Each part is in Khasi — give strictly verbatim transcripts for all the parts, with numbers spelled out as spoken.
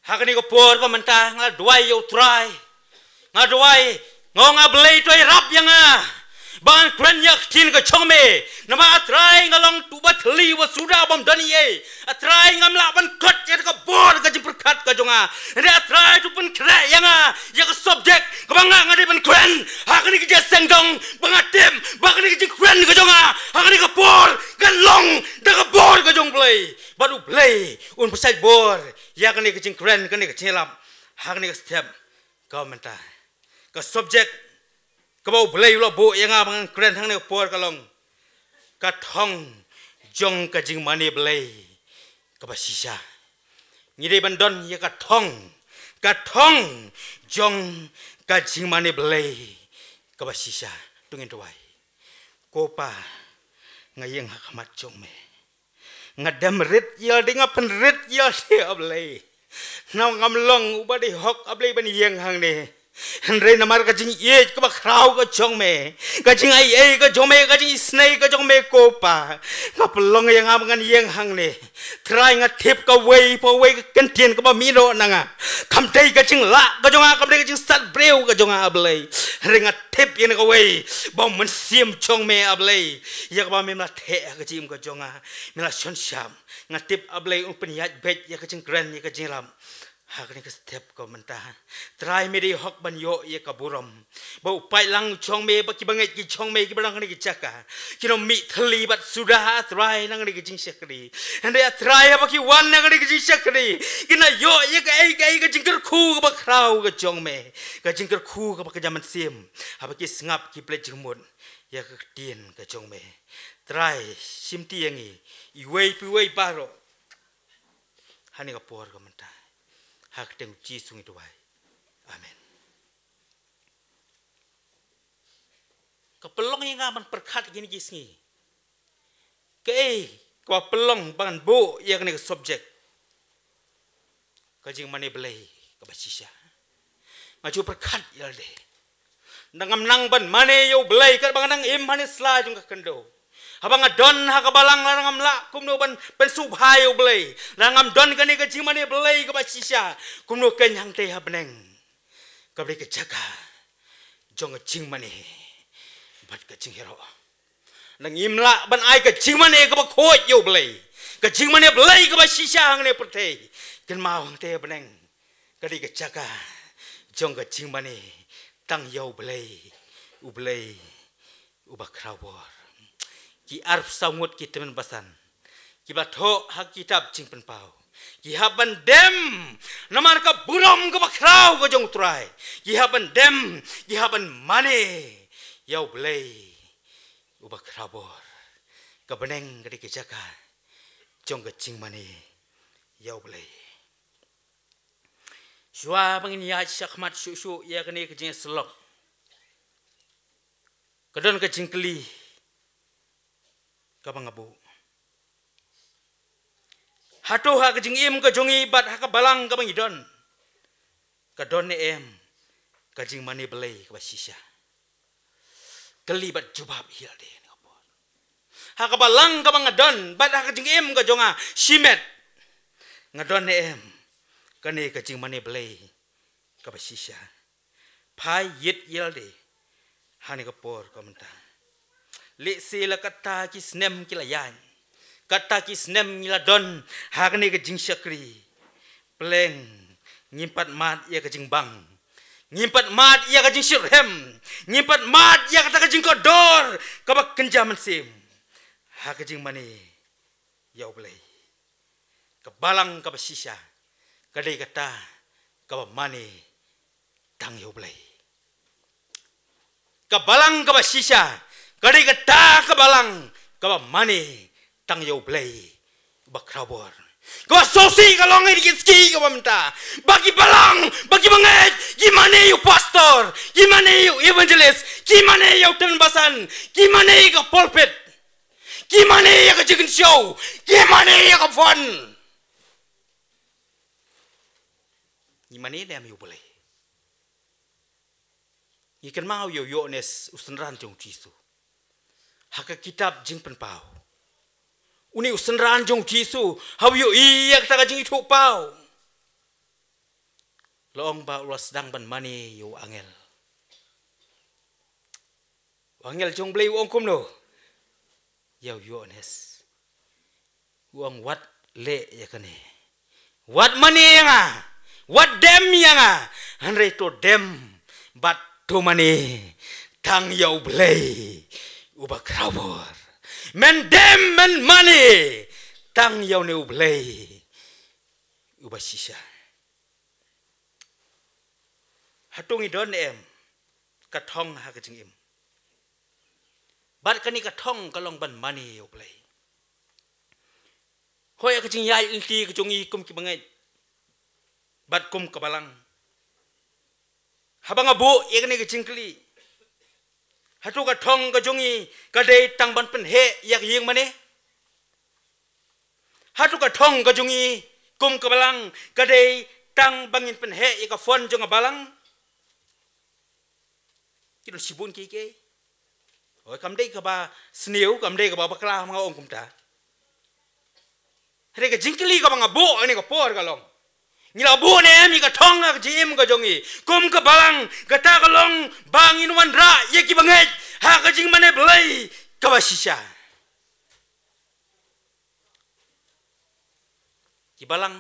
Ha kane ka por ka mynta nga la duwai ïa u Trai. Nga duwai, nga ong A Blei to ïarap ïa nga ba ngan kren ïa ka ktien ka jong me. Namar A Trai nga long uba thylli uba suda bym don ei ei. A Trai ngam lah ban kot ïa ka bor ka jingpyrkhat ka jong nga. Hynrei A Trai to pynkhreh ïa nga ïa ka subject kaba nga nga dei ban kren. Ha kane ka jingïaseng dong ba nga tip ba kane ka jingkren ka jong nga ha kane ka por kan long da ka bor ka jong U Blei. Bad U Blei un pynshait bor ïa kane ka jingkren, kane ka jingïalap ha kane ka step ka mynta. Ka subject kaba U Blei u la buh ïa nga ba ngan kren hangne ka por ka long ka thong jong ka jingmane Blei kaba shisha. Ngi dei ban don ïa ka thong, ka thong jong ka jingmane Blei kaba shisha. To ngin duwai. Ko Pa, nga ïeng ha khmat jong me. Nga dem rit ïa lade, nga pynrit ïa lade, A Blei. Namar ngam long uba dei hok, A Blei, ban ïeng hangne. Hynrei namar ka jingïeit kaba khraw ka jong me, ka jingaiei ka jong me, ka jingisynei ka jong me, ko Pa, nga pynlong ïa nga ba ngan ïeng hangne. Trai, nga tip kawei pa kawei ka kyntien kaba mih noh na nga kam dei ka jinglah ka jong nga, kam dei ka jingstad briew ka jong nga, A Blei. Hynrei nga tip ïa kawei ba u Mynsiem jong me, A Blei, ïa kaba me la theh ha ka jingim ka jong nga, me la shon sham. Nga tip, A Blei, un pynïaid beit ïa ka jingkren, ïa ka jingïalap ha kane ka step ka mynta. Trai, me dei hok ban ïoh ïa ka burom ba u paidlang jong me, ba ki bangeit ki jong me kiba don ha kane ka jaka kin ym mih thylli bad suda, A Trai, na kane ka jingshakri. Hynrei, A Trai, haba ki wan na kane ka jingshakri kin ïoh ïa kaei kaei ka jingkyrkhu kaba khraw ka jong me, ka jingkyrkhu kaba kynja mynsiem, haba ki sngap ki plie jingmut ïa ka ktien ka jong me. Trai, shimti ïa ngi iwei pa iwei baroh ha kane ka por ka mynta. Ha ka kyrteng U Jisu ngi duwai. Amen. Ka pynlong ïa nga ban pyrkhat kine ki sngi kaei kaba pynlong ba ngan buh ïa kane ka subject, ka jingmane Blei kaba shisha. Nga ju pyrkhat ïa lade, nda ngam nang ban mane ïa U Blei katba nga nang im ha kane ka sla jong ka khyndew. Haba nga don ha ka balang, lada ngam lah kumno ban pynsngewbha ïa U Blei, lada ngam don kane ka jingmane Blei kaba shisha, kumno kein hangtei ha bneng, kaba dei ka jaka jong ka jingmane bad ka jingïaroh. Nda ngim lah ban ai ka jingmane kaba khuid ïa U Blei, ka jingmane Blei kaba shisha hangne ha pyrthei. Kynmaw, hangtei ha bneng ka dei ka jaka jong ka jingmane tang ïa U Blei, U Blei uba khraw bor. Ki arphew saw ngut ki tymmen basan kiba thoh ha ka kitab Jingpynpaw, ki hap ban dem namar ka burom kaba khraw ka jong U Trai. Ki hap ban dem, ki hap ban mane ïa U Blei uba khraw bor. Ka bneng ka dei ka jaka jong ka jingmane ïa U Blei. Shuwa ba ngin ïaid shakhmat shuh shuh ïa kane ka jingïasyllok, ka don ka jingkylli kaba nga buh. Hato ha ka jingim ka jong ngi bad ha ka balang kaba ngi don, ka don ne em ka jingmane Blei kaba shisha? Kylli bad jubab ïa lade ha kane ka por. Ha ka balang kaba nga don bad ha ka jingim ka jong nga, shimet nga don ne em kane ka jingmane Blei kaba shisha? Phai, ïit ïa lade ha kane ka por ka mynta. Lehse la katta ki snem ki la ïaid, katta ki snem ngi la don ha kane ka jingshakri. Pleng, ngim pat mad ïa ka jingbang, ngim pat mad ïa ka jingshitrhem, ngim pat mad ïa kata ka jingkordor kaba kynja mynsiem ha ka jingmane ïa U Blei. Ka balang kaba shisha ka dei kata kaba mane tang ïa U Blei. Ka balang kaba shisha ka dei kata ka balang kaba mane tang ïa U Blei uba khraw bor. Kaba sngewsih ka long ïa kine ki sngi kaba mynta, ba ki balang, ba ki bangeit ki mane ïa u pastor, ki mane ïa u evangelist, ki mane ïa u tymmen basan, ki mane ïa ka pulpit, ki mane ïa ka jingkynshew, ki mane ïa ka phone. Ngi mane ne em ïa U Blei? Ngi kynmaw ïa u Ïoannis u synran jong u Jisu ha ka kitab Jingpynpaw. Une u synran jong u Jisu, haba u ïohi ïa kata ka jingithuhpaw, la ong ba u la sdang ban mane ïa u angel. U angel jong U Blei u ong kumno ïa u Ïoannis? U ong, wat leh ïa kane, wat mane ïa nga, wat dem ïa nga, hynrei to dem bad to mane tang ïa U Blei uba khrawbor. Men dem men mane tang ïa une U Blei uba shisha. Hato ngi don em ka thong ha ka jingim? Bad kane ka thong ka long ban mane ïa U Blei. Hooid, ïa ka jingïaid lynti ka jong ngi kum ki bangeit bad kum ka balang, haba nga buh ïa kane ka jingkylli, hato ka thong ka jong ngi ka dei tang ban pynheh ïa ka ïing mane? Hato ka thong ka jong ngi kum ka balang ka dei tang ba ngin pynheh ïa ka phone jong ka balang? Ki don shibun kiei kiei. Hooid, kam dei kaba sniew, kam dei kaba bakla, ma nga ong kumta. Hynrei ka jingkylli kaba nga buh ha kane ka por ka long, ngi la buh ne em ïa ka thong ha ka jingim ka jong ngi kum ka balang? Kata ka long ba ngin wanrah ïa ki bangeit ha ka jingmane Blei kaba shisha. Ki balang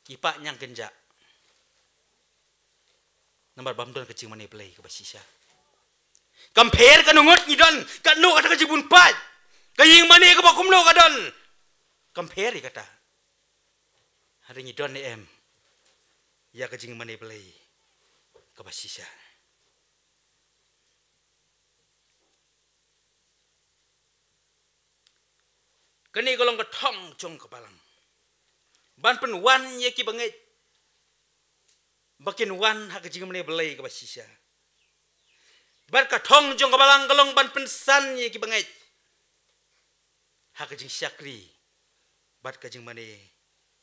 ki pah ñiang kynjah namar bym don ka jingmane Blei kaba shisha. Kam pher katno ngut ngi don, katno kata ka jingbun paid, ka ïing mane kaba kumno ka don, kam pher ïa kata. Hynrei ngi don ne em ïa ka jingmane Blei kaba shisha? Kane ka long ka thong jong ka balang ban pynwan ïa ki bangeit ba kin wan ha ka jingmane Blei kaba shisha. Bad ka thong jong ka balang ka long ban pynsan ïa ki bangeit ha ka jingshakri bad ka jingmane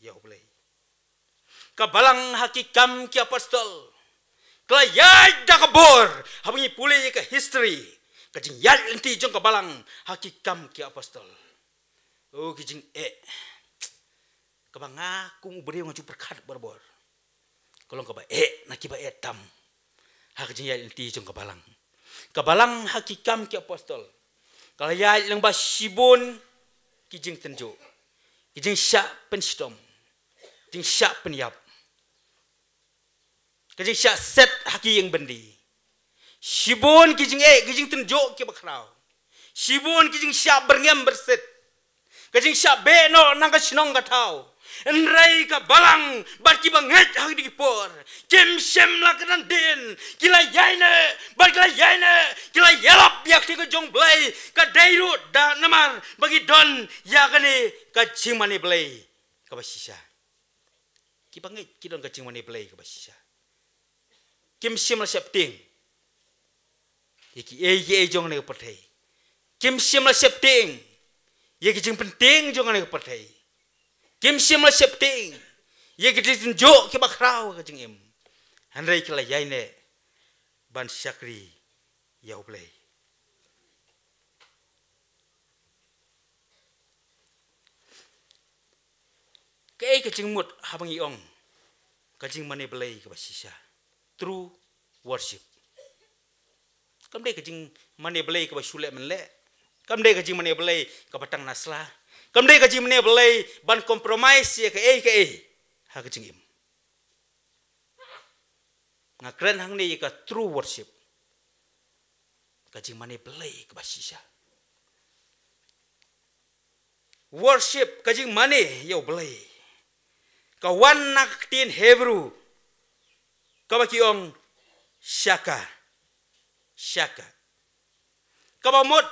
ïa U Blei. Ka balang ha Ki Kam ki Apostol ka la ïaid da ka bor. Haba ngi pule ïa ka history, ka jingïaid lynti jong ka balang ha Ki Kam ki Apostol, o, ki jingeh kaba nga kum u briew nga ju pyrkhat barabor. Ka long kaba eh na kiba eh tam ha ka jingïaid lynti jong ka balang. Ka balang ha Ki Kam ki Apostol ka la ïaid lyngba shibun ki jingtynjuh, ki jingshah pynshitom, jingshah pynïap, ka jingshah set ha ki ïing byndi. Shibun ki jingeh, ki jingtynjuh kiba khraw, shibun ki jingshah byrngem byrsit, ka jingshah beh noh na ka shnong ka thaw. Hynrei ka balang bad ki bangeit ha kine ki por kim shym la kynran dien, ki la ïaineh bad ki la ïaineh, ki la ïalap ïa ka ktien ka jong U Blei. Ka dei ruh da namar ba ki don ïa kane ka jingmane Blei kaba shisha. Ki bangeit ki don ka jingmane Blei kaba shisha. Kim shym la sheptieng ïa kiei kiei jong kane ka pyrthei. Kim shym la sheptieng ïa ki jingpyntieng jong kane ka pyrthei. Kim shym la sheptieng ïa ki jingtynjuh kiba khraw ha ka jingim. Hynrei ki la ïaineh ban shakri ïa U Blei. Kaei ka jingmut haba ngi ong ka jingmane Blei kaba shisha? True worship. Kam dei ka jingmane Blei kaba shu leh mynleh. Kam dei ka jingmane Blei kaba tang na sla. Kam dei ka jingmane Blei ban compromise ïa kaei kaei ha ka jingim. Nga kren hangne ïa ka true worship, ka jingmane Blei kaba shisha. Worship, ka jingmane ïa U Blei, ka wan na ka ktien Hebru kaba ki ong shaka, shaka, kaba mut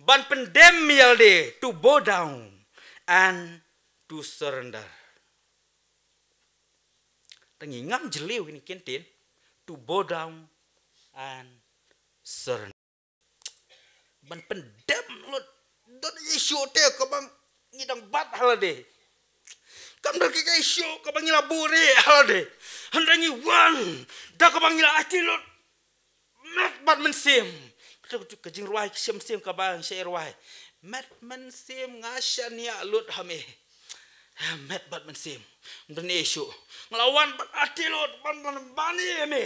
ban pyndem ïalade, to bow down and to surrender. Te ngi ngam jylliew kine ki ktien, to bow down and surrender. Ban pyndem lut, don ei shuh te kaba ngi dang bat ha lade. Kam don kiei kiei shuh kaba ngi la buhrieh ha lade. Hynrei ngi wan da kaba ngi la aiti lut met bad mynsiem. Ka jingrwai ka mynsiem kaba ngi shait rwai: Met mynsiem, nga shaniah lut ha me. Te met bad mynsiem, ym don ei shuh. Nga la wan ban aiti lut, ban, ban, ban ïa me.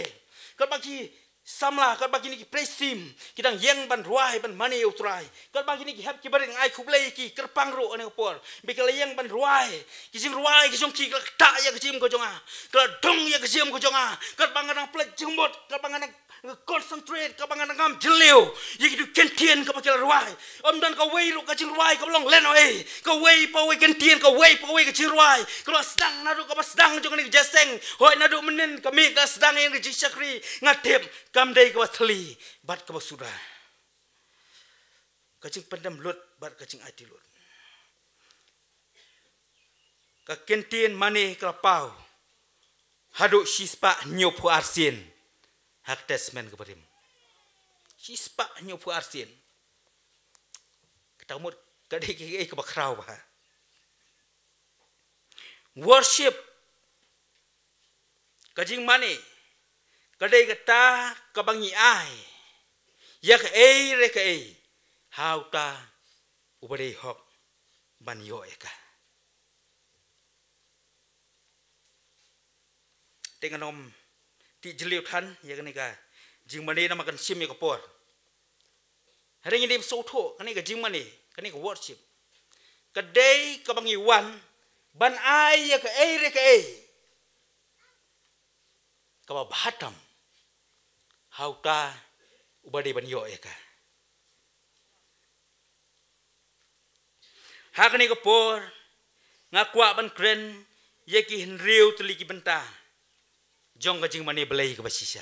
Katba ki samla, katba kine ki praise team ki dang ïeng ban rwai, ban mane ïa U Trai. Katba kine ki hep ki barit, nga ai khublei ïa ki, kyrpang ruh ha kane ka por. Ba ki la ïeng ban rwai. Ki jingrwai ki jong ki ka la ktah ïa ka jingim ka jong nga. Ka la dung ïa ka jingim ka jong nga. Katba nga dang pynleit jingmut, katba nga dang concentrate, katba nga dang ngam jylliew ïa kito ki kyntien kaba ki la rwai. Ym don kawei ruh ka jingrwai kaba long lehnohei. Kawei pa kawei kyntien, kawei pa kawei ka jingrwai ka la sdang naduh kaba sdang jong kane ka jingïaseng. Hooid, naduh mynhynnin ka miet ka la sdang ïa ka jingshakri. Nga tip kam dei kaba thylli bad kaba suda. Ka jingpyndem lut bad ka jingaiti lut. Ka kyntien mane ka la paw haduh shispah hynñiewphew ar sien ha ka Testament kaba rim. Shispah hynñiewphew ar sien. Kata ka mut ka dei kaei kaba khraw bha. Worship, ka jingmane, ka dei kata kaba ngi ai ïa kaei re kaei ha uta uba dei hok ban ïoh ïa ka. Te ngan ym tih jylliew than ïa kane ka jingmane namar kan shim ïa ka por. Hynrei ngin ym sngewthuh kane ka jingmane, kane ka worship, ka dei kaba ngi wan ban ai ïa kaei re kaei kaba bha tam ha uta uba dei ban ïoh ïa ka. Ha kane ka por nga kwah ban kren ïa ki hynriew tylli ki bynta jong ka jingmane Blei kaba shisha.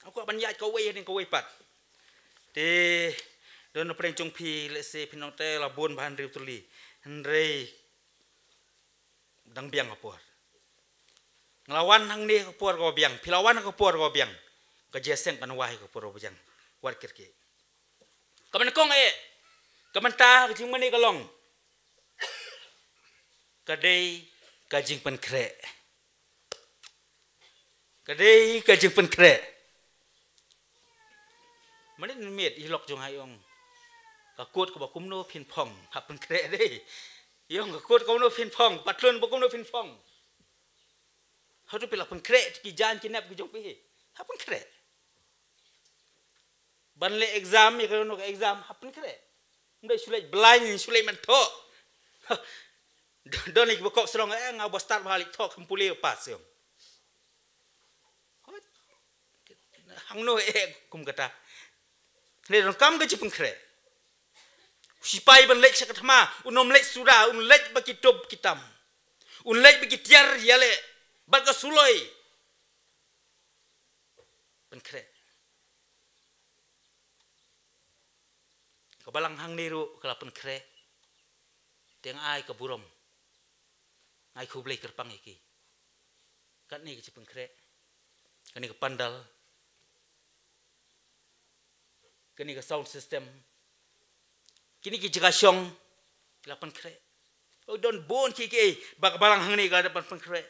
Nga kwah ban ïaid kawei hadien kawei pat. Te don na pdeng jong phi, lehse phin ong te la bun bha hynriew tylli. Hynrei dang biang ka por. Nga la wan hangne ka por kaba biang, phi la wan ka por kaba biang. Ka jingïaseng kan wai ka por kaba biang. Wat kyrkieh. Ka ban kong eh, ka mynta ka jingmane ka long, ka dei ka jingpynkhreh. Ka dei ka jingpynkhreh. Mynhynnin miet i lok jong nga i ong, ka kut kaba kumno phin phong, hap pynkhreh dei. I ong ka kut kumno phin phong, patlun ba kumno phin phong. Hato phi la pynkhreh ki jaiñ ki nep ki jong phi? Hap pynkhreh. Ban leh exam ïa kano kano ka exam, hap pynkhreh. Ym dei shu leit blind, shu leit mynthoh. Don ïa kiba kop shnong, eh, nga ba start bha leit thoh, kham pule pass ïa. Hangno eh kum kata. Hynrei donkam ka jingpynkhreh. U sipai ban leit sha ka thma, un ym leit suda, un leit bad ki tup ki tam. Un leit bad ki tiar ïaleh bad ka suloi. Pynkhreh. Ka balang hangne ruh ka la pynkhreh. Te nga ai ka burom, nga ai khublei kyrpang ïa ki. Katne ka jingpynkhreh, kane ka pandal, kane ka sound system, kine ki jaka shong, ki la pynkhreh. Oh, don bun kiei kiei ba ka balang hangne ka la dep ban pynkhreh.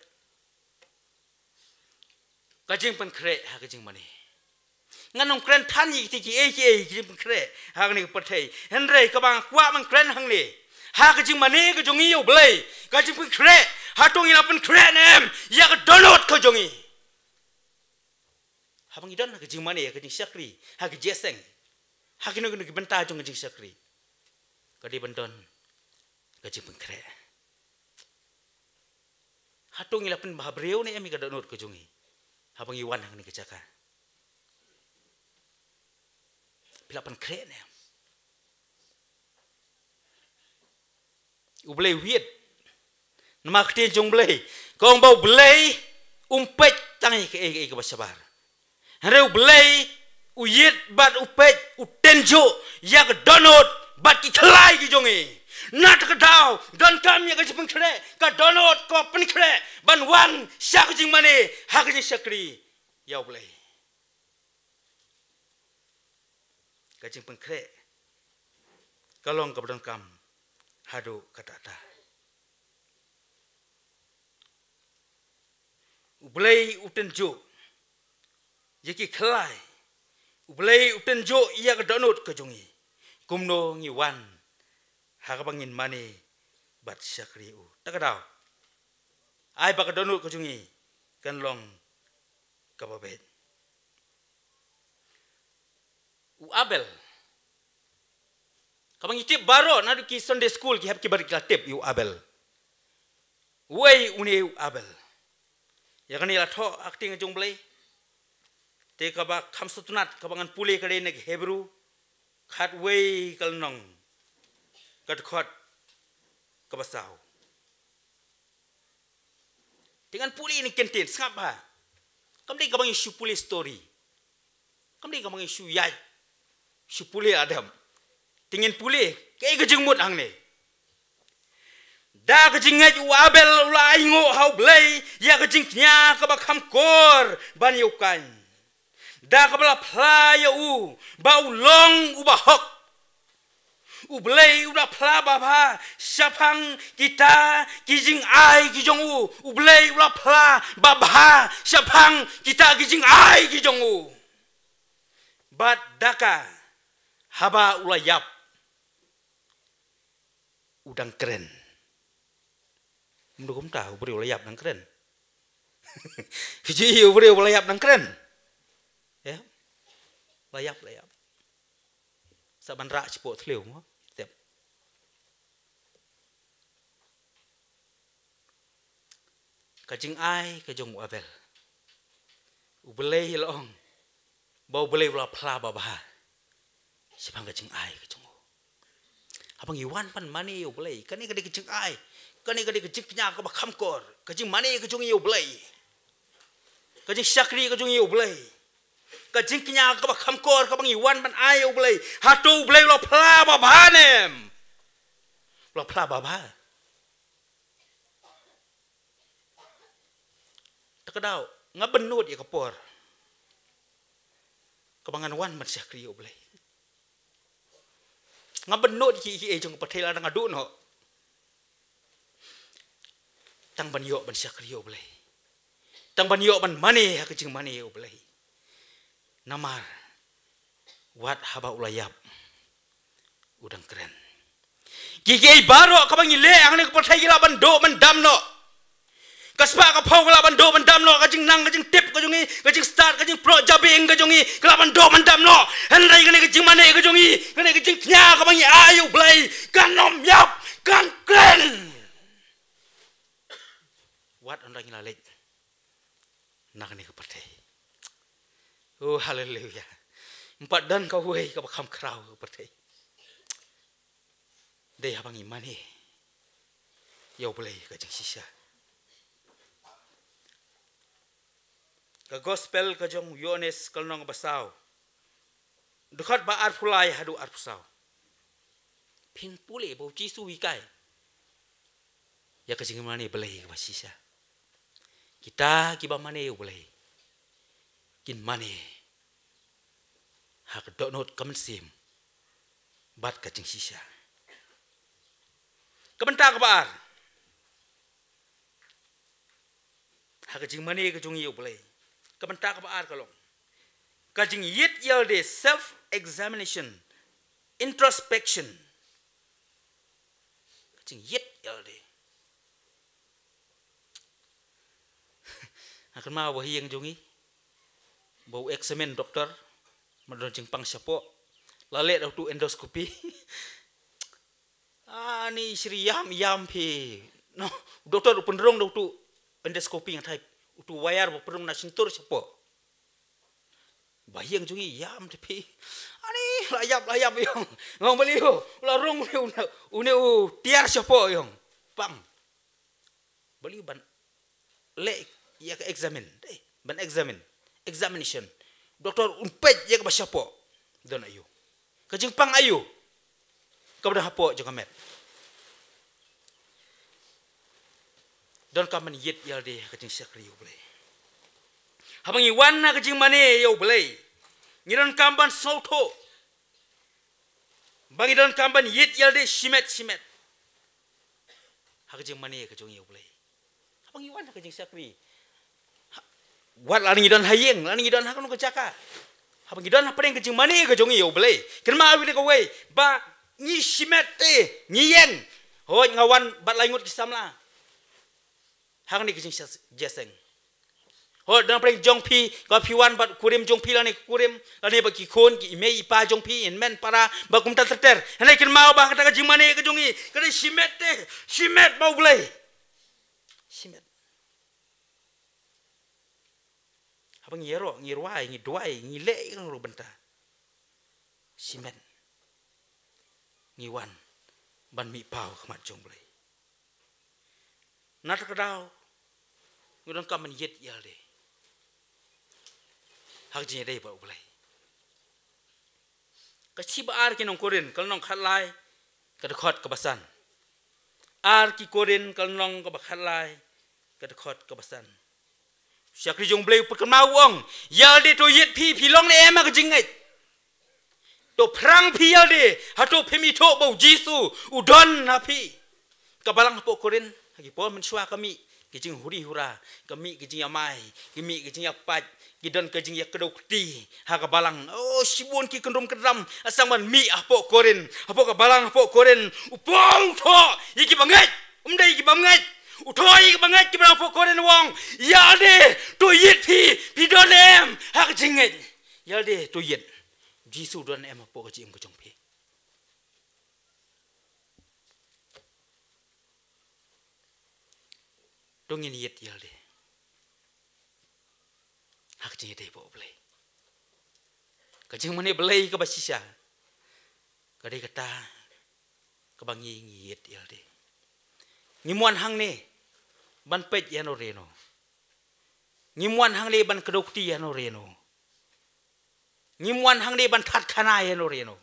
Ka jingpynkhreh ha ka jingmane. Ngan ym kren than ïa kita kiei kiei ka jingpynkhreh ha kane ka pyrthei. Hynrei kaba nga kwah ban kren hangne, ha ka jingmane ka jong ngi ïa U Blei, ka jingpynkhreh, hato ngi la pynkhreh ne em ïa ka dohnud ka jong ngi? Haba ngi don ha ka jingmane, ha ka jingshakri, ha ka jingïaseng, ha kino kino ki bynta jong ka jingshakri, ka dei ban don ka jingpynkhreh. Hato ngi la pynbhabriew ne em ïa ka dohnud ka jong ngi haba ngi wan ha kane ka jaka? Phi la pynkhreh ne em? U Blei u ïeit. Namar ka ktien jong U Blei ka ong ba U Blei um peit tang ïa kaei kaei kaba shabar. Hynrei U Blei u ïeit bad u peit, u tynjuh ïa ka dohnud bad ki khlai ki jong ngi. Na kata ka daw donkam ïa ka jingpynkhreh, ka dohnud ka pynkhreh ban wan sha ka jingmane ha ka jingshakri ïa U Blei. Ka jingpynkhreh ka long kaba donkam haduh katta katta. U Blei u tynjuh ïa ki khlai. U Blei u tynjuh ïa ka dohnud ka jong ngi. Kumno ngi wan ha kaba ngin mane bad shakri u. Ta ka daw, ai ba ka dohnud ka jong ngi kan long kaba beit. U Abel, kaba ngi tip baroh, naduh ki Sunday school ki hap ki barit ki la tip ïa u Abel. Uei une u Abel? Ïa kane la thoh ha ka ktien ka jong u Blei. Te kaba kham sngewtynnat kaba ngan pule ka dei na ki Hebru khatwei ka lynnong, ka dkhot kaba saw. Te ngan pule ïa kane ka ktien, sngap bha. Kam dei kaba ngi shu pule story. Kam dei kaba ngi shu ïaid, shu pule Adam. Te ngin pule kaei ka jingmut hangne. Da ka jingngeit u Abel u la ainguh ha u Blei ïa ka jingkñia kaba kham kor ban ïa u Kain. Da kaba la phla ïa u ba u long uba hok. U Blei u la phla babha shaphang kita ki jingai ki jong u. U Blei u la phla babha shaphang kita ki jingai ki jong u. Bad da ka, haba u la ïap, u dang kren. Mynta kumta, u briew u la ïap u dang kren. Ki ju ïohi u briew u la ïap u dang kren. Ïa. U la ïap, u la ïap. Sa ban rah shapoh thliew mo. Tep. Ka jingai ka jong u Abel, u Blei la ong ba u Blei u la phla babha shaphang ka jingai ka jong u. Haba ngi wan ban mane ïa u Blei, kane ka dei ka jingai, kane ka dei ka jingkñia kaba kham kor, ka jingmane ka jong ngi ïa u Blei. Ka jingshakri ka jong ngi ïa u Blei. Ka jingkñia kaba kham kor kaba ngi wan ban ai ïa u Blei. Hato u Blei u la phla babha ne em? U la phla babha. Ta ka daw, nga bynnud ïa ka por kaba ngan wan ban shakri ïa u Blei. Nga bynnud ïa ki, ki ei jong ka pyrthei lada nga duh noh. Tang ban ïoh ban shakri ïa u Blei. Tang ban ïoh ban mane ha ka jingmane ïa u Blei. Namar wat haba u la ïap, u dang kren. Ki, ki ei baroh kaba ngi leh hangne ka pyrthei ki lah ban duh ban dam noh. Ka spah ka phew ka lah ban duh ban dam noh, ka jingnang ka jingtip ka jong ngi, ka jingstad ka jingproh jabieng ka jong ngi, ka lah ban duh ban dam noh. Hynrei kane ka jingmane ka jong ngi, kane ka jingkñia kaba ngi ai ïa u Blei, kan ym ïap, kan kren. Wat hynrei ngi la leit na kane ka pyrthei. Oh, haleluya. Ym pat don kawei kaba kham khraw ha ka pyrthei. Dei haba ngi mane ïa u Blei ka jingshisha. Ka gospel ka jong u Ïoannis ka lynnong ba saw, dkhot ba arphew lai haduh arphew saw. Phin pule ba u Jisu u hikai ïa ka jingmane Blei kaba shisha. Kita kiba mane ïa u Blei kin mane ha ka dohnud ka mynsiem bad ka jingshisha. Ka bynta kaba ar ha ka jingmane ka jong ngi ïa u Blei, ka bynta kaba ar ka long ka jingïit ïalade, self examination, introspection. Ka jingïit ïalade. Nga kynmaw ba ha ïing jong ngi, ba u examine doktor, ma don jingpang shapoh, la leh da utu endoscopy. Ani shri ïam, ïam phi. No, doktor u pynrung da utu endoscopy, nga tharai utu wire ba pynrung na shyntur shapoh. Ba ha ïing jong ngi ïam te phi. Ani la ïap, la ïap ïong. Nga ong balei u la rung une, une, une u tiar shapoh ïong. Pang. Balei ban leh ïa ka examine. Eh, ban examine. Examination. Doktor un peit ïa kaba shapoh. Don aïu? Ka jingpang aïu kaba don hapoh jong ka met? Donkam ban ïit ïalade ha ka jingshakri ïa u Blei. Haba ngi wan ha ka jingmane ïa u Blei, ngi donkam ban sngewthuh ba ngi donkam ban ïit ïalade shimet shimet ha ka jingmane ka jong ngi ïa u Blei. Haba ngi wan ha ka jingshakri, ha, wat lada ngi don ha ïing, lada ngi don ha kano ka jaka, haba ngi don hapdeng ka jingmane ka jong ngi ïa u Blei, kynmaw ïa kawei, ba ngi shimet te, ngi ïeng, Hooid, nga wan bad lai ngut ki samla. Hangne ka jingjiaseng. Hooid, dang pyrshang jong phi, ka phi wan bad kurim jong phi lane kurim, lane bad ki khun, ki i mei i pa jong phi, i hynmen para, bad kumta ter ter. Hangne kynmaw ba kata ka jingmane ka jong ngi, ka dei shimet te, shimet ba U Blei. Shimet. Haba ngi ïaroh, ngi rwai, ngi duwai, ngi leh ïa ka ngi ruh bynta. Shimet. Ngi wan ban mih paw ha khmat jong U Blei. Na kata ka daw ngi donkam ban ïit ïalade ha ka jingïadei bad U Blei. Ka shithi ba ar ki nong Korinth, ka lynnong khatlai, ka dkhot kaba san. Ar ki Korinth, ka lynnong kaba khatlai, ka dkhot kaba san. Shakri jong U Blei u pynkynmaw u ong, ïalade to ïit phi, phi long ne em ha ka jingngeit. To pyrshang phi ïalade, hato phim ithuh ba U Jisu u don ha phi. Ka balang hapoh Korinth, ha ki por mynshuwa ka mih ka jinghuri hura, ka mih ka jingïamai, ka mih ka jingïapait, ki don ka jingïakdew kti ha ka balang. Oh, shibun ki kyndrum kyndram, asang ban mih hapoh Korinth, hapoh ka balang hapoh Korinth. U Paul u thoh ïa ki bangeit, um dei ïa ki bangeit. U thoh ïa ki bangeit ki balang hapoh Korinth u ong, ïalade to ïit phi, phi don em ha ka jingngeit. Ïalade to ïit. Jisu don em hapoh ka jingim ka jong phi. To ngin ïit ïalade ha ka jingïadei bad U Blei. Ka jingmane Blei kaba shisha ka dei kata kaba ngi, ngi ïit ïalade. Ngim wan hangne ban peit ïano re no. Ngim wan hangne ban kdew kti ïano re no. Ngim wan hangne ban thad khana ïano re no.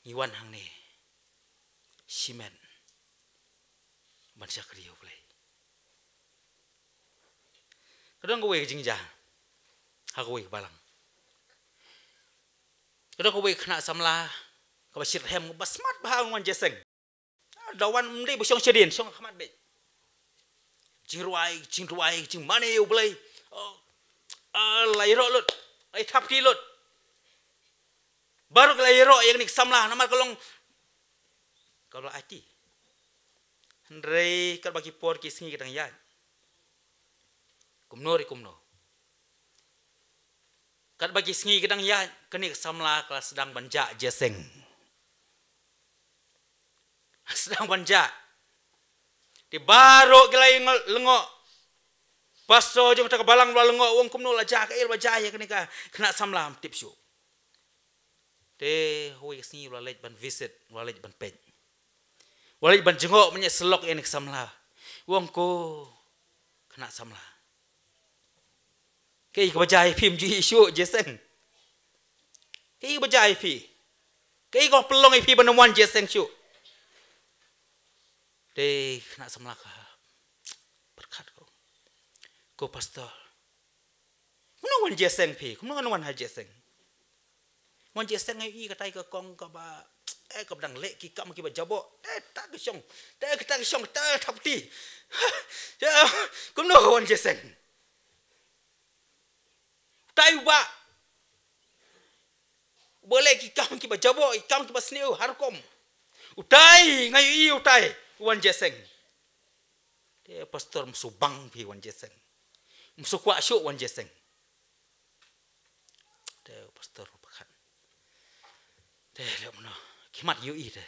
Ngi wan hangne shimet ban shakri ïa U Blei. Ka don kawei ka jingjia ha kawei ka balang. Ka don kawei ka khynnah samla kaba shitrhem, kaba smat bha, wan jiaseng. Da wan ym dei ba shong shadien, shong ha khmat beit. Jingrwai, jingrwai, jingmane ïa U Blei. Oh, ah, la ïaroh lut, la ïathap kti lut. Baroh ki la ïaroh ïa kane ka samla, namar ka long kaba la aiti. Hynrei katba ki por ki sngi ki dang ïaid, kumno re kumno, katba ki sngi ki dang ïaid, kane ka samla ka la sdang ban jah jiaseng. Sdang ban jah. Te baroh ki la ïa lyngngoh. Pastor jong kata ka balang u la lyngngoh, u ong kumno la jah, kaei ba jah ïa kane ka khynnah samla, ym tip shuh. Te hawei ka sngi u la leit ban visit, u la leit ban peit. U la leit ban jngoh ban ïa syllok ïa kane ka samla. U ong, ko khynnah samla, kaei kaba jia ïa phi, ym ju ïohi shuh jiaseng? Kaei kaba jia ïa phi? Kaei kaba pynlong ïa phi ban ym wan jiaseng shuh? Te khynnah samla ka pyrkhat, ko, ko pastor, kumno wan jiaseng phi? Kumno ngan wan ha jiaseng? Wan jiaseng nga ïohi katai ka kong kaba, eh, kaba dang leh ki kam kiba jaboh. Te ta ka shong, te kata ka shong, te thapti. Kumno wan jiaseng? Utai uba, uba leh ki kam kiba jaboh, ki kam kiba sniew, har rukom. Utai nga ïohi, utai u wan jiaseng. Te pastor, ym shu bang phi wan jiaseng. Ym shu kwah shuh wan jiaseng. Te pastor pyrkhat, te leh kumno, ki mat ïohi te,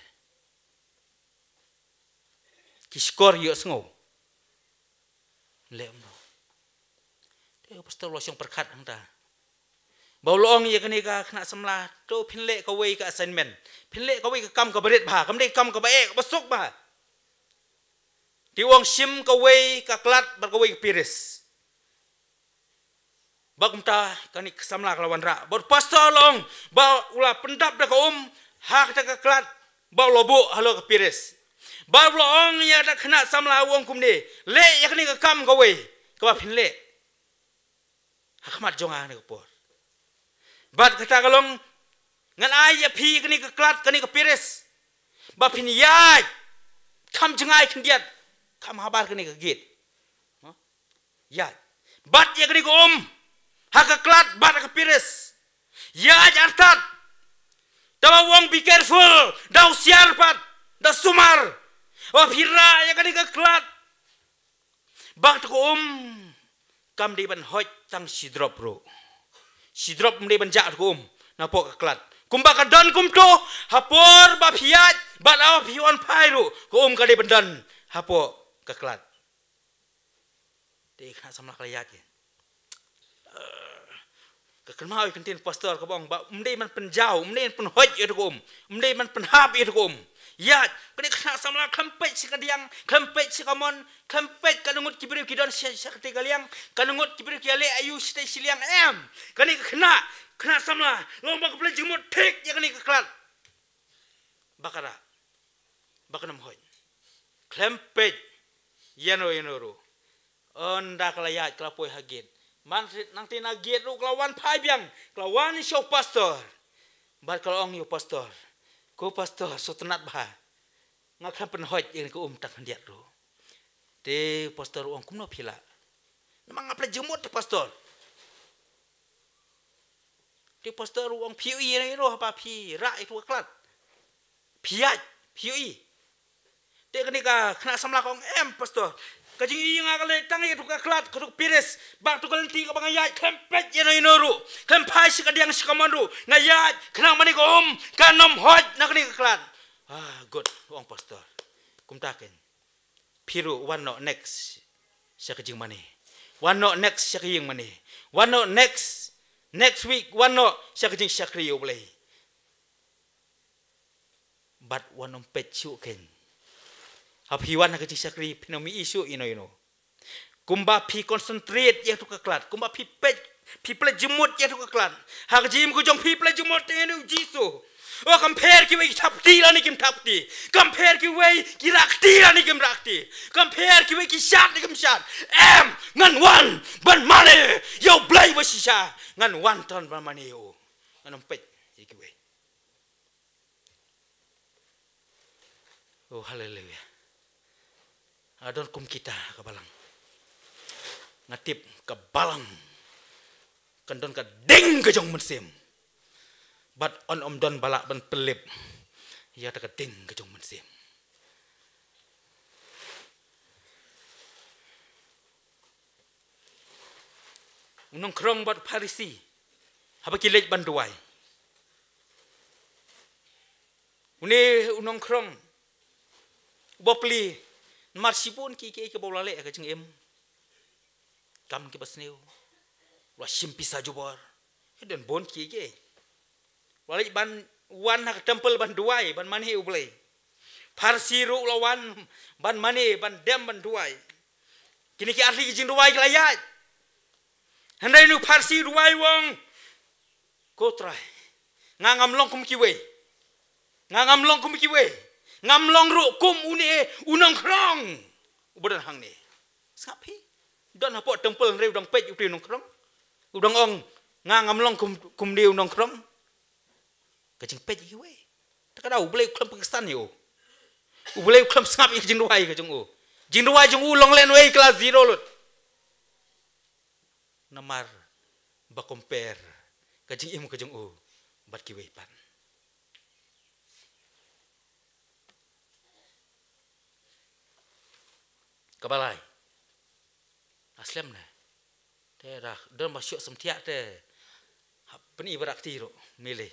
ki shkor ïohsngew. Leh kumno? Te pastor u la shong pyrkhat hangta. Ba u la ong ïa kane ka khynnah samla, to phin leh kawei ka assignment. Phin leh kawei ka kam kaba rit bha, kam dei ka kam kaba eh, kaba suk bha. Te u ong, shim kawei ka klad bad kawei ka piris. Bad kumta kane ka samla ka la wanrah. Bad u pastor u la ong ba u la pyndap da ka um ha kata ka klad, bad u la buh halor ka piris. Bad u la ong ïa kata ka khynnah samla, u ong kumne, leh ïa kane ka kam kawei kaba phin leh ha khmat jong nga ha kane ka por. Bad kata ka long, ngan ai ïa phi kane ka klad, kane ka piris, ba phin ïaid, kham jngai khyndiat, kham habar kane ka gate. Ïaid. Bat ïa kane ka um ha ka klad bad ha ka piris. Ïaid artat. Te ba u ong be careful, da husiar pat, da sumar. Ba phi rah ïa kane ka khlad, ba kata ka um kam dei ban hoit tang shi drop ruh. Shi drop ym dei ban jah kata ka um napoh ka khlad. Kumba ka don kumto, ha por ba phi ïaid bad ha ba phi wan phai ruh, ka um ka dei ban don hapoh ka khlad. Te khynnah samla ka la ïaid. Ka kynmaw ïa ka ktien pastor kaba ong ba ym dei ban pynjaw, ym dei ban pynhoit ïa kata ka um, ym dei ban pynhap ïa kata ka um. Ïaid, kane ka khynnah samla khlem peit sha ka diang, khlem peit sha ka mon, khlem peit katno ngut ki briew ki don sha, sha katei ka liang, katno ngut ki briew ki ïaleh aïu shatei shiliang, em. Kane ka khynnah, khynnah samla, long ba ka pynleit jingmut thik ïa kane ka khlad. Ba ka rah, ba kan ym hoit. Khlem peit ïano ïano ruh. Ynda ka la ïaid, ka la poi ha gate. Mynta nangta na gate ruh ka la wan phai biang, ka la wan sha u pastor. Bad ka la ong ïa u pastor, "Ko pastor, sngewtynnat bha, nga khlem pynhoit ïa kane ka um tang khyndiat ruh." Te u pastor u ong, "Kumno phi lah?" "Namar nga pynleit jingmut te pastor." Te pastor u ong, "Phi ïohi ïano ïano haba phi rah ïa kata ka khlad? Phi ïaid, phi ïohi?" Te kane ka khynnah samla ka ong, "Em pastor, ka jingïohi nga ka leit tang ïa kata ka khlad, kata ka piris, bad kata ka lynti kaba nga ïaid, khlem peit ïano ïano ruh, khlem phai sha ka diang sha ka mon ruh, nga ïaid khnang ba kane ka um kan ym hoit na kane ka khlad." "Ah, good," u ong pastor. "Kumta keiñ. Phi ruh wan noh next sha ka jingmane. Wan noh next sha ka jingmane. Wan noh next, next week, wan noh sha ka jingshakri ïa U Blei. Bad wat nym peit shuh keiñ. Haba phi wan ha ka jingshakri, phin ym ïohi shuh ïano ïano. Kumba phi concentrate ïa kata ka khlad, kumba phi peit, phi pynleit jingmut ïa kata ka khlad, ha ka jingim ka jong phi, pynleit jingmut tang ïa U Jisu. O, kam pher kiwei ki thap kti lane kim thap kti. Kam pher kiwei ki rah kti lane kim rah kti. Kam pher kiwei ki shad lane kim shad. Em, ngan wan ban mane ïa U Blei ba shisha. Ngan wan tang ban mane ïa u. Ngan ym peit ïa kiwei. Oh, haleluya. Nga don kum kita ka balang. Nga tip ka balang kan don ka ding ka jong mynsiem. Bad un ym don ba lah ban pynlip ïa kata ka ding ka jong mynsiem. U nongkhrong bad u Pharisi haba ki leit ban duwai. Une u nongkhrong u bapli, namar shibun kiei kiei kiba u la leh ha ka jingim. Kam kiba sniew, u la shim pisa jubor. Ki don bun kiei kiei. U la leit ban wan ha ka temple ban duwai, ban mane ïa U Blei. Pharisi ruh u la wan ban mane, ban dem ban duwai. Kine ki artylli ki jingduwai ki la ïaid. Hynrei une u Pharisi u duwai u ong, Ko Trai, nga ngam long kum kiwei. Nga ngam long kum kiwei. Ngam long ruh kum une u nongkhrong uba don hangne. Sngap phi. Don hapoh temple hynrei u dang peit ïa uto u nongkhrong. U dang ong, nga ngam long kum, kum une u nongkhrong. Ka jingpeit ïa kiwei. Te ka daw U Blei u khlem pynksan ïa u. U Blei u khlem sngap ïa ka jingduwai ka jong u. Jingduwai jong u long lehnohei, class zero lut. Namar ba compare ka jingim ka jong u bad kiwei pat. Kaba lai. Nga slem ne. Te da don ba shu sngewthuh te. Hap pyni ba rah kti ruh, mile.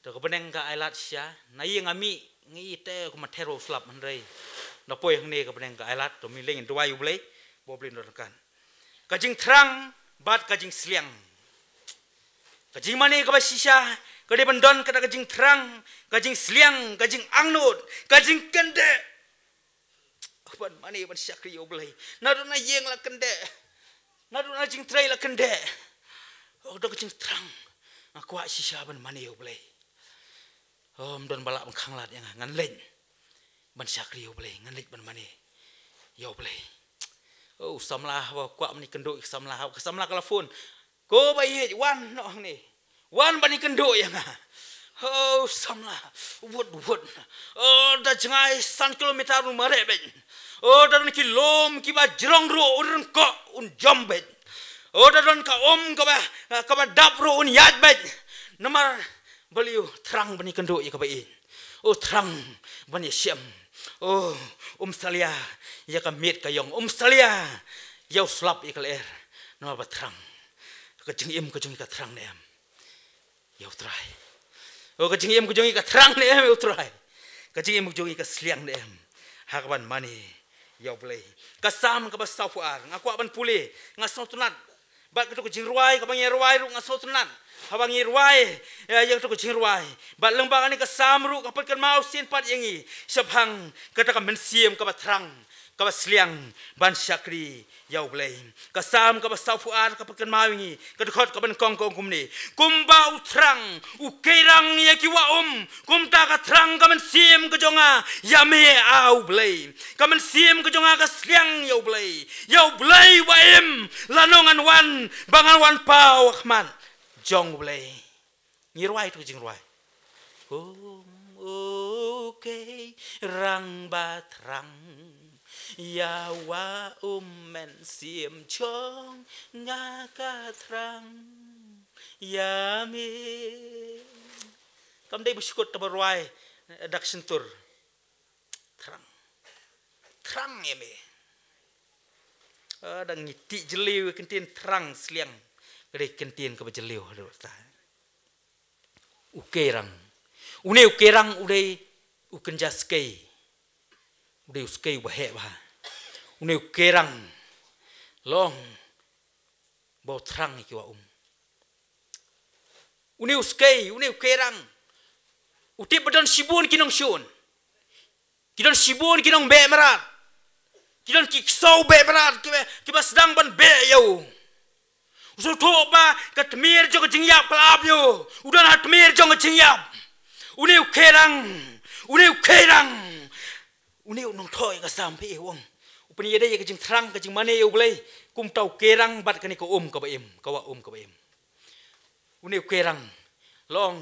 To ka bneng ka ailad shisha, na ïing nga mih, nga i te kumba ther u slap hynrei. Na poi hangne ka bneng ka ailad, to mile ngin duwai U Blei, ba U Blei un don ryngkat. Ka jingthrang bad ka jingsliang. Ka jingmane kaba shisha ka dei ban don kata ka jingthrang, ka jingsliang, ka jingangnud, ka jingkyndit. Ban mane ban shakri ïa U Blei. Naduh na ïing la kyndit. Naduh na jingtrei la kyndit. Oh, da ka jingthrang. Nga kwah shisha ban mane ïa U Blei. Oh, ym don ba lah ban khanglad ïa nga, ngan leit ban shakri ïa U Blei, ngan leit ban mane ïa U Blei. Oh, samla haba kwah ban ïakynduh ïa ka samla, haba ka samla ka la phone. Ko ba ïeit, wan noh hangne. Wan ban ïakynduh ïa nga. Oh, samla. Wut, wut. Oh, da jngai san kilometer un mareh beit. Oh, da don ki lum kiba jrong ruh un ryngkoh, un jam beit. Oh, da don ka um kaba, kaba dap ruh un ïaid beit. Namar Balei u thrang ban ïakynduh ïa kaba ïeit? U thrang ban ïashem. U, um salia ïa ka miet ka ïong. Um salia ïa u slap ïa ka lyer. Namar ba thrang. Ka jingim ka jong ngi ka thrang ne em ïa u Trai? O, ka jingim ka jong ngi ka thrang ne em ïa u Trai? Ka jingim ka jong ngi ka sliang ne em ha kaban mane ïa u Blei? Ka Salm kaba sawphew ar, nga kwah ban pule, nga sngewtynnat. Bad kato ka jingrwai kaba ngi rwai ruh nga sngewtynnat. Haba ngi rwai, eh, ïa kato ka jingrwai, bad lyngba kane ka Salm ruh ka pynkynmaw shisien pat ïa ngi shaphang kata ka mynsiem kaba thrang, kaba sliang ban shakri ïa u Blei. Ka Salm kaba sawphew ar ka pynkynmaw ïa ngi, ka dkhot kaba nyngkong ka ong kumne: Kumba u thrang u keirang ïa ki wah um, kumta ka thrang ka mynsiem ka jong nga ïa me, A u Blei. Ka mynsiem ka jong nga ka sliang ïa u Blei. Ïa u Blei uba im, lano ngan wan ba ngan wan paw ha khmat jong u Blei? Ngi rwai tu ka jingrwai. Um, u keirang ba thrang, ïa wah um, mynsiem jong nga ka thrang ïa me. Kam dei ba shu kut tang ba rwai, eh, da ka shyntur. Thrang. Thrang ïa me. Ah, dang ngi tip jylliew ïa ka ktien thrang sliang. Ka dei ka ktien kaba jylliew haduh katta. U keirang. Une u keirang u dei u kynja skei. U dei u skei uba heh bha. Une u keirang. Long ba u thrang ïa ki wah um. Une u skei, une u keirang. U tip ba don shibun ki nongshun. Ki don shibun ki nongbeh mrad. Ki don ki ksew beh mrad, kiba, kiba sdang ban beh ïa u. U sngewthuh ba ka tmier jong ka jingïap ka la ap ïa u. U don ha tmier jong ka jingïap. Une u keirang, une u keirang. Une u nongthoh ïa ka Salm phi i u ong, u pynïadei ïa ka jingthrang, ka jingmane ïa u Blei, kumta u keirang bad kane ka um kaba im, ka wah um kaba im. Une u keirang, long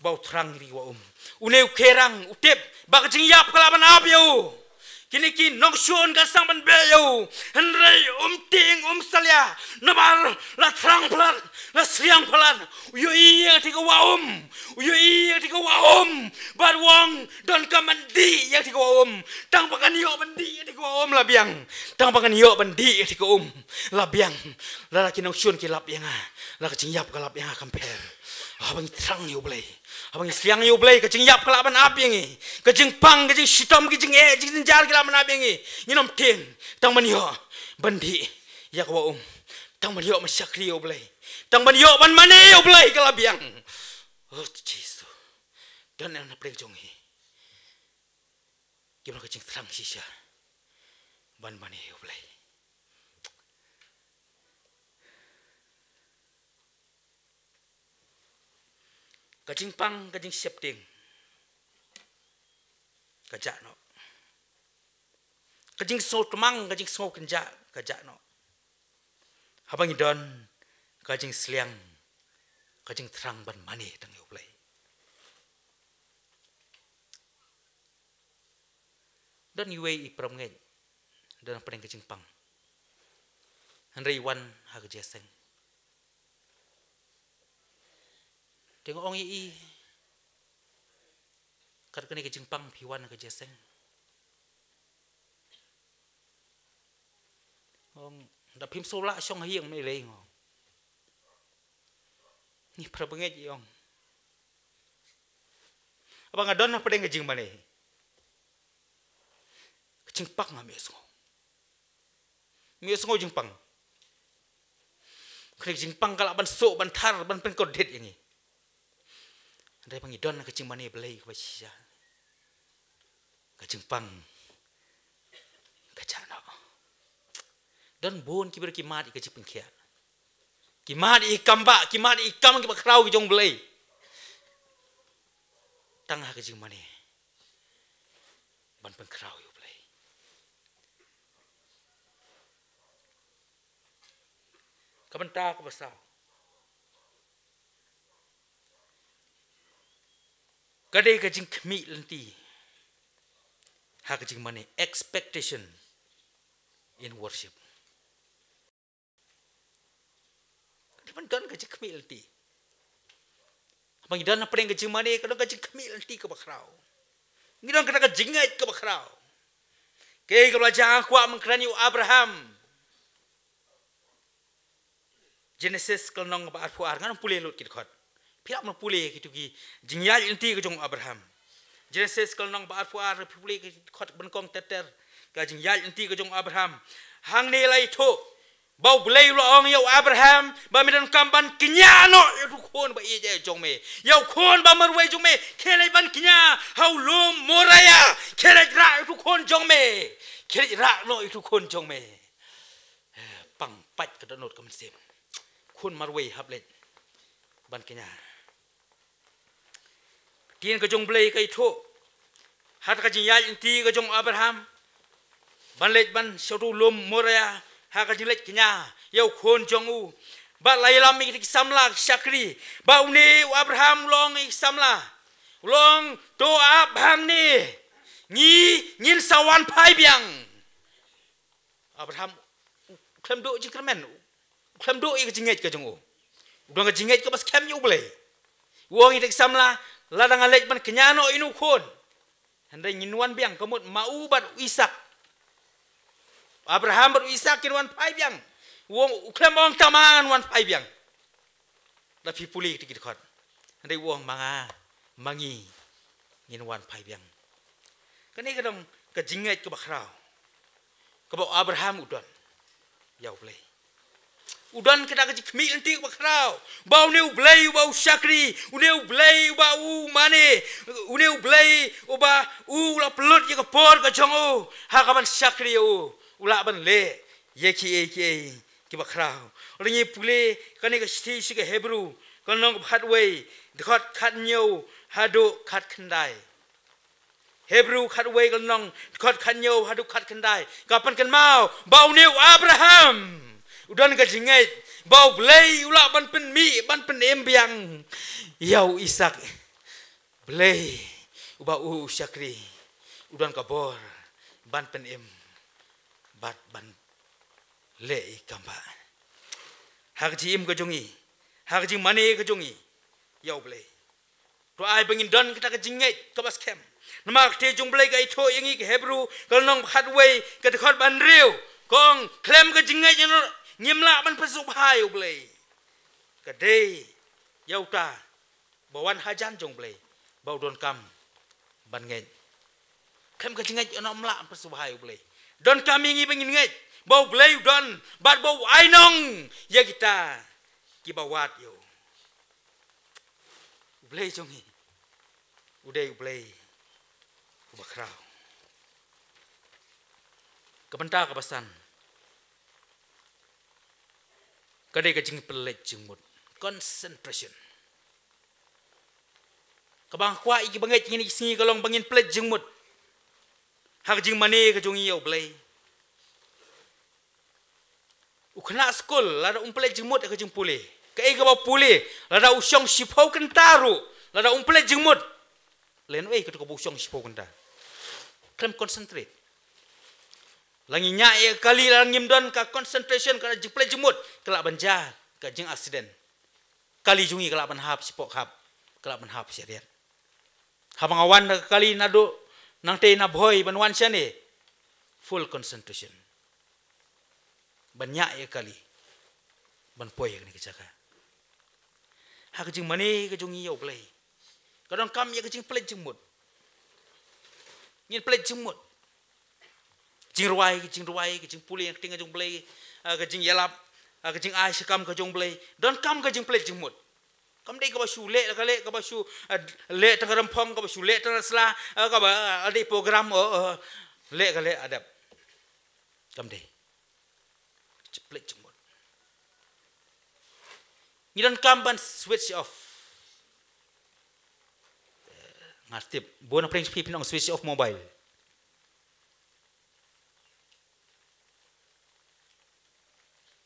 ba u thrang ïa ki wah um. Une u keirang u tip ba ka jingïap ka lah ban ap ïa u. Kine ki nongshun ka sdang ban beh ïa u. Hynrei um tieng, um salia. Namar la thrang palat, la sliang palat. U ïohi ïa kata ka wah um. U ïohi ïa kata ka wah um. Bad u ong, donkam ban dih ïa kata ka wah um. Tang ba ngan ïoh ban dih ïa kata ka wah um la biang. Tang ba ngan ïoh ban dih ïa kata ka um la biang. Lada ki nongshun ki lap ïa nga, la ka jingïap ka lap ïa nga kam pher. Haba ngi thrang ïa u Blei, haba ngi sliang ïa u Blei, ka jingïap ka lah ban ap ïa ngi. Ka jingpang, ka jingshitom, ka jingeh, ka jingjynjar ki lah ban ap ïa ngi. Ngin ym tieng. Tang ban ïoh ban dih ïa ka wah um. Tang ban ïoh ban shakri ïa u Blei. Tang ban ïoh ban mane ïa u Blei ka la biang. O Jisu. Don em na pdeng jong ngi kiba don ka jingthrang shisha ban mane ïa u Blei? Ka jingpang, ka jingsheptieng ka jah noh. Ka jingsngewtmang, ka jingsngewkynjah ka jah noh. Haba ngi don ka jingsliang, ka jingthrang ban mane tang ïa u Blei. Don iwei i para bangeit, don hapdeng ka jingpang. Hynrei i wan ha ka jingïaseng. Te nga ong ïa i, kat kane ka jingpang phi wan ha ka jingïaseng? Ong, da phim sngewlah shong ha ïing, me lei, nga ong. Ngi para bangeit, i ong. Haba nga don hapdeng ka jingmane, ka jingpang ngam ïohsngew. Ngam ïohsngew jingpang. Kane ka jingpang ka lah ban suh, ban thar, ban pynkordit ïa ngi. Hynrei haba ngi don ka jingmane Blei kaba shisha, ka jingpang ka jah noh. Don bun ki briew ki mad ïa ka jingpynkhiah. Ki mad ïa i kam bah, ki mad ïa i kam kiba khraw ki jong u Blei. Tang ha ka jingmane ban pynkhraw ïa u Blei. Ka bynta kaba saw ka dei ka jingkhmih lynti ha ka jingmane, expectation in worship. Ka dei ban don ka jingkhmih lynti Haba ngi don hapdeng ka jingmane, ka don ka jingkhmih lynti kaba khraw. Ngi don kata ka jingngeit kaba khraw. Kaei kaba la jia, nga kwah ban kren ïa u Abraham. Genesis ka lynnong ba arphew ar, ngan pule lut ki dkhot. Phi hap ban pule kito ki jingïaid lynti ka jong u Abraham. Genesis ka lynnong ba arphew ar, phi pule ki dkhot ba nyngkong ter ter, ka jingïaid lynti ka jong u Abraham. Hangne la ïathuh ba U Blei u la ong ïa u Abraham ba me donkam ban kñia noh ïa utu u khun ba ïeit jong me, ïa u khun ba marwei jong me. Khie leit ban kñia ha u lum Moria. Khie leit rah ïa utu u khun jong me. Khie leit rah noh ïa utu u khun jong me. Pang pait ka dohnud ka mynsiem. Khun marwei hap leit ban kñia. Ktien ka jong U Blei ka ïathuh ha kata ka jingïaid lynti ka jong u Abraham ban leit ban sha utu u lum Moria, ha ka jingleit kñia ïa u khun jong u. Bad la ïalam ïa kita ki samla ki shakri, ba une u Abraham u la ong ïa ki samla, u la ong, to ap hangne, ngi, ngin sa wan phai biang. Abraham u khlem duh jingkyrmen, u khlem duh ïa ka jingngeit ka jong u. U don ka jingngeit kaba skhem ïa U Blei. U ong ïa kita ki samla, lada nga leit ban kñia noh ïa une u khun, hynrei ngin wan biang, ka mut ma u bad u Isaak, Abraham bad u Isaak kin wan phai biang. U ong, u khlem ong tang ma nga ngan wan phai biang. Da phi pule kita ki dkhot, hynrei u ong ma nga, ma ngi, ngin wan phai biang. Kane ka dei ka jingngeit kaba khraw kaba u Abraham u don ïa U Blei. U don kata ka jingkhmih lynti kaba khraw ba une U Blei uba u shakri, une U Blei uba u mane, une U Blei uba u la pynlut ïa ka por ka jong u ha kaban shakri ïa u, u lah ban leh ïa kiei kiei kiba khraw. Lada ngi pule kane ka shithi sha ki Hebru, ka lynnong ba khatwei, dkhot khathynñiew haduh khatkhyndai. Hebru khatwei ka lynnong, dkhot khathynñiew haduh khatkhyndai, ka pynkynmaw ba une u Abraham u don ka jingngeit ba U Blei u lah ban pynmih, ban pynim biang ïa u Isaak. Blei uba u shakri u don ka bor ban pynim bad ban leh ïa ka kam ba ha ka jingim ka jong ngi, ha ka jingmane ka jong ngi ïa U Blei. To ai ba ngin don kata ka jingngeit kaba skhem. Namar ka ktien jong U Blei ka ïathuh ïa ngi, ka Hebru ka lynnong ba khatwei, ka dkhot ba hynriew, ka ong, khlem ka jingngeit ïa u ngim lah ban pynsngewbha ïa U Blei. Ka dei ïa uta ba wan hajan jong U Blei ba u donkam ban ngeit. Khlem ka jingngeit u ngim lah ban pynsngewbha ïa U Blei. Donkam ïa ngi ba ngin ngeit ba U Blei u don bad ba u ainong ïa kita kiba wad ïa u. U Blei jong ngi u dei U Blei uba khraw. Ka bynta kaba san ka dei ka jingpynleit jingmut, concentration. Kaba nga kwah ïa kiba ngeit ïa kine ki sngi ka long ba ngin pynleit jingmut ha ka jingmane ka jong ngi ïa U Blei. U khynnah skul lada um pynleit jingmut ha ka jingpule, kaei kaba pule, lada u shong shiphew kynta ruh, lada um pynleit jingmut, lane uei kato kaba u shong shiphew kynta, khlem concentrate. La ngi ñiah ïa ka kali, la ngim don ka concentration, ka jingpynleit jingmut, ka lah ban jia ka jingaccident. Kali jong ngi ka lah ban hap shapoh khap, ka lah ban hap shariat. Haba nga wan da ka kali naduh nangtei na Bhoi ban wan shane, full concentration ban ñiah ïa ka kali ban poi ha kane ka jaka. Ha ka jingmane ka jong ngi ïa U Blei ka donkam ïa ka jingpynleit jingmut. Ngin pynleit jingmut. Jingrwai, ka jingrwai, ka jingpule na ka ktien ka jong U Blei, ah, ka jingïalap, ah, ka jingai shakam ka jong U Blei, donkam ka jingpynleit jingmut. Kam dei kaba shu leh la ka leh, kaba shu, ah, leh tang ka rymphong, kaba shu leh tang la sla, ah, kaba, ah, dei program, oh, oh, leh ka leh adep. Kam dei. Jingpynleit jingmut. Ngi donkam ban switch off. Nga tip bun na pyrshang phi phin ong switch off mobile.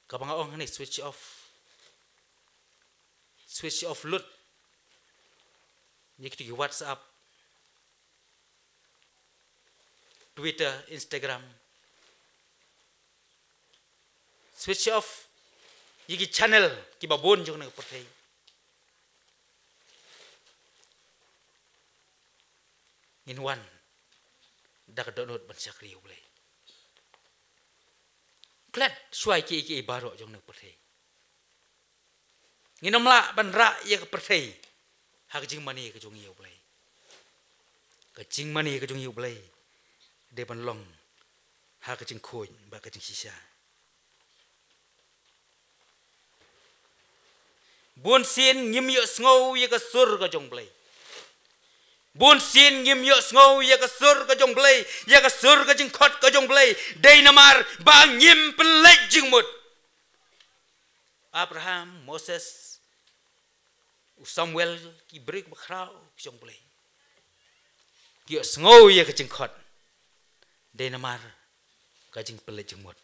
Kaba nga ong hangne, switch off. Switch off lut ïa kito ki WhatsApp, Twitter, Instagram. Switch off ïa ki channel kiba bun jong kane ka pyrthei. ngin wan da ka dohnud ban shakri ïa U Blei. Klet shuwa ïa kiei kiei baroh jong kane ka pyrthei. Ngin ym lah ban rah ïa ka pyrthei ha ka jingmane ka jong ngi ïa U Blei. Ka jingmane ka jong ngi ïa U Blei dei ban long ha ka jingkhuid bad ka jingshisha. Bun sien ngim ïohsngew ïa ka sur ka jong U Blei. Bun sien ngim ïohsngew ïa ka sur ka jong U Blei, ïa ka sur ka jingkhot ka jong U Blei. Dei namar ba ngim pynleit jingmut. Abraham, Moses, u Samuel, ki briew bakhraw ki jong U Blei, ki ïohsngew ïa ka jingkhot. Dei namar ka jingpynleit jingmut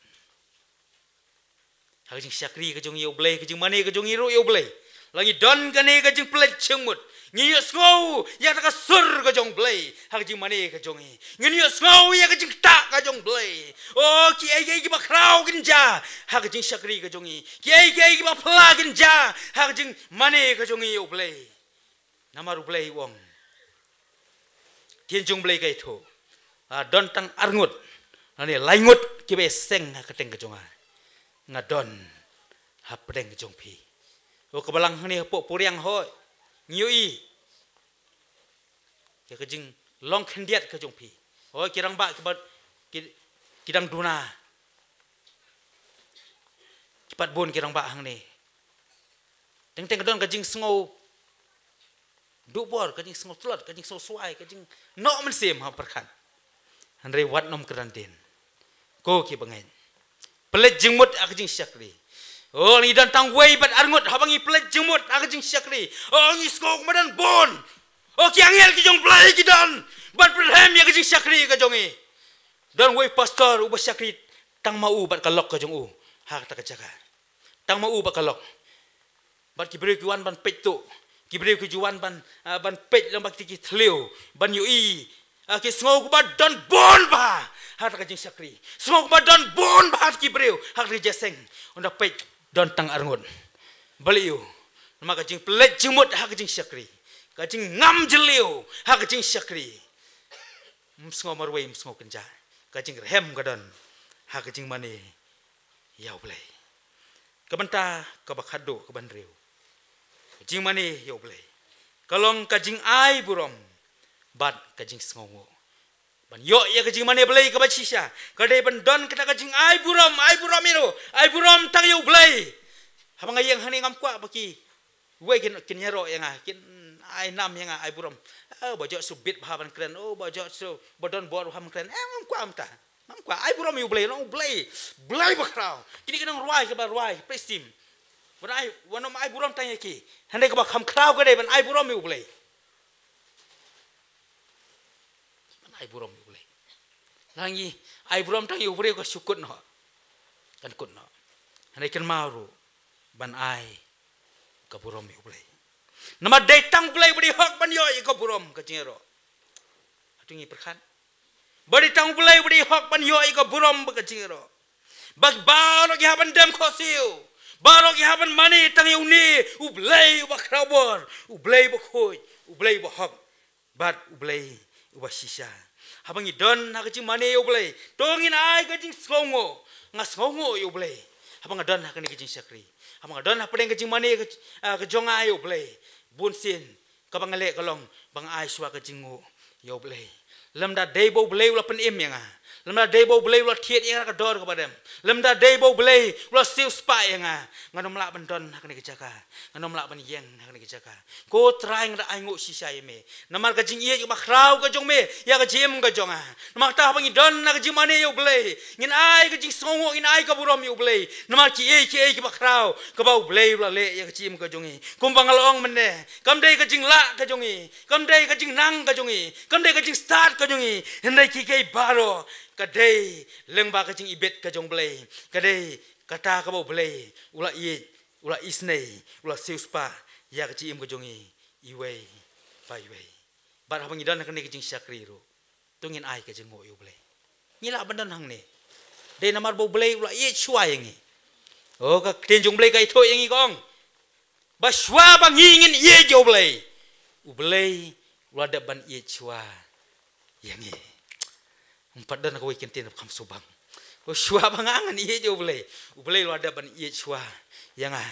ha ka jingshakri ka jong ngi ïa U Blei, ka jingmane ka jong ngi ruh ïa U Blei. La ngi don kane ka jingpynleit jingmut, ngi ïohsngew ïa ka sur ka jong U Blei ha ka jingmane ka jong ngi. Ngin ïohsngew ïa ka jingktah ka jong U Blei. O, kiei kiei kiba khraw kin jia ha ka jingshakri ka jong ngi. Kiei kiei kiba phylla kin jia ha ka jingmane ka jong ngi ïa U Blei. Namar U Blei u ong, ktien jong U Blei ka ïathuh, ah, don tang arngut, lane laingut kiba ïaseng ha ka kyrteng ka jong nga, nga don hapdeng ka jong phi. O, ka Balang hangne hapoh Puriang, hooid, ngi ïohi ïa ka jinglong khyndiat ka jong phi. Hooid, ki rangbah kiba, ki, ki dang duna, ki pat bun ki rangbah hangne. Teng teng ka don ka jingsngew duh bor, ka jingsngew tlot, ka jingsngew swai, ka jingnoh mynsiem ha pyrkhat. Hynrei wat nym kyrdan dien, ko kiba ngeit. Pynleit jingmut ha ka jingshakri. O, ngi don tang wei bad arngut haba ngi pynleit jingmut ha ka jingshakri. O, ngi sngew kumba don bun. O, ki angel ki jong U Blei ki don ban pynrhem ïa ka jingshakri ka jong ngi. Don wei pastor uba shakri tang ma u bad ka lok ka jong u ha kata ka jaka. Tang ma u bad ka lok. Bad ki briew ki wan ban peit tuh. Ki briew ki ju wan ban, ah, ban peit lang bad ki, ki thliew ban ïohi. Ah, ki sngew kumba don bun bha ha kata ka jingshakri. Sngew kumba don bun bha ki briew ha kata ka jingïaseng. Ynda peit don tang arngut. Balei? Namar ka jingpynleit jingmut ha ka jingshakri, ka jingngam jylliew ha ka jingshakri. Ym sngew marwei, ym sngew kynjah. Ka jingrhem ka don ha ka jingmane ïa U Blei. Ka bynta kaba khatduh, kaba hynriew, ka jingmane ïa U Blei ka long ka jingai burom bad ka jingsngewnguh. Ban ïoh ïa ka jingmane Blei kaba shisha, ka dei ban don kata ka jingai burom, ai burom ïa u, ai burom tang ïa U Blei. Haba nga ïeng hangne ngam kwah ba ki wei kin, kin ïaroh ïa nga, kin ai nam ïa nga, ai burom. Oh, ba jot shu bit bha ban kren, oh, ba jot shu ba don bor bha ban kren. Eh, ngam kwah mynta. Ngam kwah, ai burom ïa U Blei, long U Blei, Blei bakhraw. Kine ki nongrwai kiba rwai, praise team. Wat ai, wat nym ai burom tang ïa ki. Hynrei kaba kham khraw ka dei ban ai burom ïa U Blei. Ban ai burom ïa U Blei. La ngi ai burom tang ïa u briew ka shu kut noh. Kan kut noh. Hynrei kynmaw ruh ban ai ka burom ïa U Blei. Namar dei tang U Blei uba dei hok ban ïoh ïa ka burom, ka jingïaroh. Hato ngi pyrkhat ba dei tang U Blei uba dei hok ban ïoh ïa ka burom bad ka jingïaroh? Ba baroh ki hap ban dem khohsiew, baroh ki hap ban mane tang ïa une U Blei uba khraw bor, U Blei uba khuid, U Blei uba hok bad U Blei uba shisha. Haba ngi don ha ka jingmane ïa U Blei, to ngin ai ka jingsngewnguh. Nga sngewnguh ïa U Blei haba nga don ha kane ka jingshakri, haba nga don hapdeng ka jingmane ka, ah, ka jong nga ïa U Blei. Bun sien kaba nga leh ka long ba nga ai shuwa ka jingnguh ïa U Blei. Lymda dei ba U Blei u la pynim ïa nga, lymda dei ba U Blei u la thied ïa nga da ka dor kaba rem, lymda dei ba U Blei u la siewspah ïa nga, ngan ym lah ban don ha kane ka jaka, ngan ym lah ban ïeng ha kane ka jaka. Ko Trai, nga da ainguh shisha ïa me namar ka jingïeit kaba khraw ka jong me ïa ka jingim ka jong nga. Namar kata haba ngi don ha ka jingmane ïa U Blei, ngin ai ka jingsngewnguh, ngin ai ka burom ïa U Blei namar kiei kiei kiba khraw kaba U Blei u la leh ïa ka jingim ka jong ngi. Kumba nga la ong mynne, kam dei ka jinglah ka jong ngi, kam dei ka jingnang ka jong ngi, kam dei ka jingstad ka jong ngi. Hynrei kiei kiei baroh ka dei lyngba ka jingibit ka jong U Blei. Ka dei kata kaba U Blei u la ïeit, u la isynei, u la siewspah ïa ka jingim ka jong ngi iwei pa iwei. Bad haba ngi don ha kane ka jingshakri ruh, to ngin ai ka jingnguh ïa U Blei. Ngi lah ban don hangne dei namar ba U Blei u la ïeit shuwa ïa ngi. Oh, ka ktien jong U Blei ka ïathuh ïa ngi, ka ong ba shuwa ba ngi ngin ïeit ïa U Blei, U Blei u la dep ban ïeit shuwa ïa ngi. Ym pat don kawei ka ktien ba kham sngewbang. Ko shuwa ba nga ngan ïeit ïa U Blei, U Blei u la dep ban ïeit shuwa ïa nga.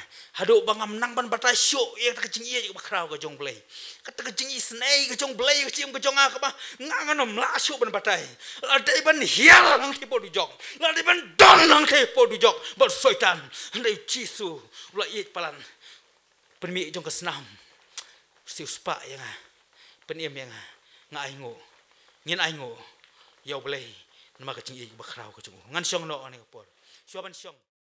Haduh ba ngam nang ban batai shuh ïa kata ka jingïeit ba khraw ka jong U Blei, kata ka jingisynei ka jong U Blei ka jingim ka jong nga, kaba nga ngan ym lah shuh ban batai. La dei ban hiar hangtei hapoh dujok, la dei ban don hangtei hapoh dujok bad u Soitan. Hynrei U Jisu u la ïeit palat. Pynmih jong ka snam, siew spah ïa nga, pynim ïa nga. Nga ainguh, ngin ainguh ïa U Blei namar ka jingïeit ba khraw ka jong u. Ngan shong noh ha kane ka por. Shuwa ban shong,